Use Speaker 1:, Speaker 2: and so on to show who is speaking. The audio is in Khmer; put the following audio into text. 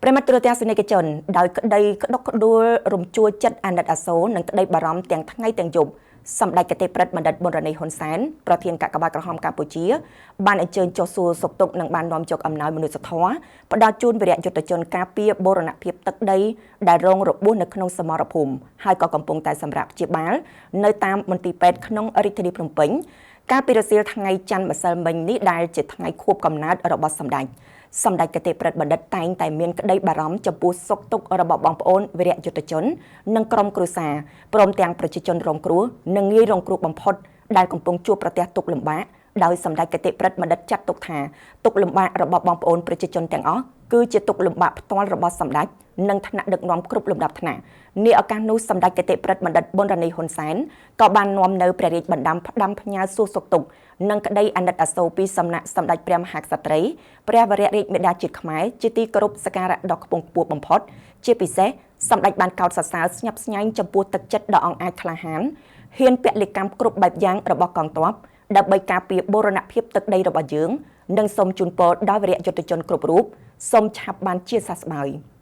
Speaker 1: ប្រិមត្តទូរទស្សនិកជនដោយក្តីក្តុកក្តួលរំជួលចិត្តអាណិតអាសូរនិងក្តីបារម្ភទាំងថ្ងៃទាំងយប់សម្ដេចគតិប្រិទ្ធបណ្ឌិតប៊ុនរ៉ានីហ៊ុនសែនប្រធានកាកបាទក្រហមកម្ពុជាបានអញ្ជើញចុះសួរសុខទុក្ខនិងបាននាំយកអំណោយមនុស្សធម៌ផ្ដល់ជូនវីរៈយុទ្ធជនការពារបូរណភាពទឹកដីដែលរងរបួសនៅក្នុងសមរភូមិហើយក៏កំពុងតែសម្រាប់ព្យាបាលនៅតាមមន្ទីរពេទ្យក្នុងរាជធានីភ្នំពេញកាលពីរសៀលថ្ងៃច័ន្ទម្សិលមិញនេះដែលជាថ្ងៃខួបកំណើតរបស់សម្ដេចសម្ដេចគតិប្រិទ្ធបណ្ឌិតតែងតែមានក្តីបារម្ភចំពោះសុខទុក្ខរបស់បងប្អូនវីរៈយុទ្ធជននិងក្រុមគ្រួសារព្រមទាំងប្រជាជនរងគ្រោះនិងងាយរងគ្រោះបំផុតដែលកំពុងជួបប្រទះទុក្ខលំបាកដោយសម្ដេចគតិប្រិទ្ធបណ្ឌិតចាត់ទុកថាទុក្ខលំបាករបស់បងប្អូនប្រជាជនទាំងអស់គឺជាទុក្ខលំបាកផ្ទាល់របស់សម្ដេចនិងថ្នាក់ដឹកនាំគ្រប់លំដាប់ថ្នាក់នាឱកាសនោះសម្ដេចគតិប្រិទ្ធបណ្ឌិតប៊ុនរ៉ានីហ៊ុនសែនក៏បាននាំនៅព្រះរាជបណ្ដាំផ្ដាំផ្ញើសួរសុខទុក្ខនិងក្តីអាណិតអាសូរពីសំណាក់សម្ដេចព្រះមហាក្សត្រីព្រះវររាជមាតាជាតិខ្មែរជាទីគោរពសក្ការៈដ៏ខ្ពង់ខ្ពស់បំផុតជាពិសេសសម្ដេចបានកោតសរសើរស្ញប់ស្ញែងចំពោះទឹកចិត្តដ៏អង់អាចក្លាហានហ៊ានពលិកម្មគ្រប់បែបយ៉ាងរបស់កងទ័ពដើម្បីការពារបូរណភាពទឹកដីរបស់យើងនិងសូមជូនពរដល់វីរៈយុទ្ធជនគ្រប់រូបសូមឆាប់បានជាសះស្បើយ។